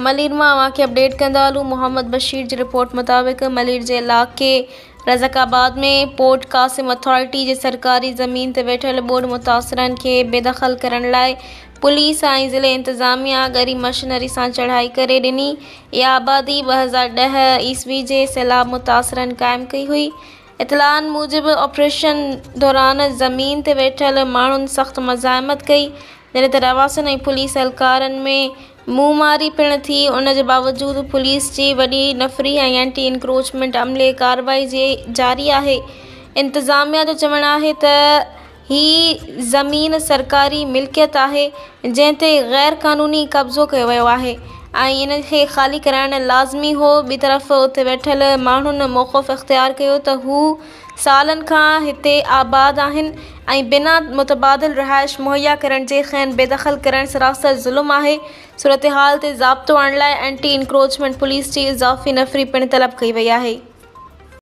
ملير مان اوهان کي اپڊيٽ ڪندا هلون محمد بشير جي رپورٽ مطابق ملير جي علائقي رزاق آباد ۾ پورٽ قاسم اٿارٽي جي سرڪاري زمين تي ويٺل ٻوڏ متاثرن کي بيدخل ڪرڻ لاء پوليس ۽ ضلعي انتظاميا ڳري مشنري سان چڙهائي ڪري ڏني. اها آبادي 2010 عيسوي جي سيلاب متاثرن قائم ڪئي هئي. اطلاعن موجب آپريشن دوران زمين تي ويٺل ماڻهن سخت مزاحمت ڪئي، جڏهن ته رهواسين ۽ پوليس اهلڪارن ۾ منهن ماري پڻ ٿي، ان جي باوجود پوليس جي وڏي نفري ۽ اينٽي انڪروچمينٽ عملي ڪارروائي جاري آهي، انتظاميا جو چوڻ آهي ته هي زمين سرڪاري ملڪيت آهي، جنهن تي غير قانوني قبضو ڪيو ويو آهي ۽ ان کي خالي ڪرائڻ لازمي هو. ٻي طرف اتي ويٺل ماڻهن موقف اختيار ڪيو ته هو سالن کان هتي آباد آهن ۽ بنا متبادل رهائش مهيا ڪرڻ جي کين بيدخل ڪرڻ سراسر ظلم آهي. صورتحال تي ضابطو آڻڻ لاء اينٽي انڪروچمينٽ پوليس جي اضافي نفري پڻ طلب ڪئي وئي آهي.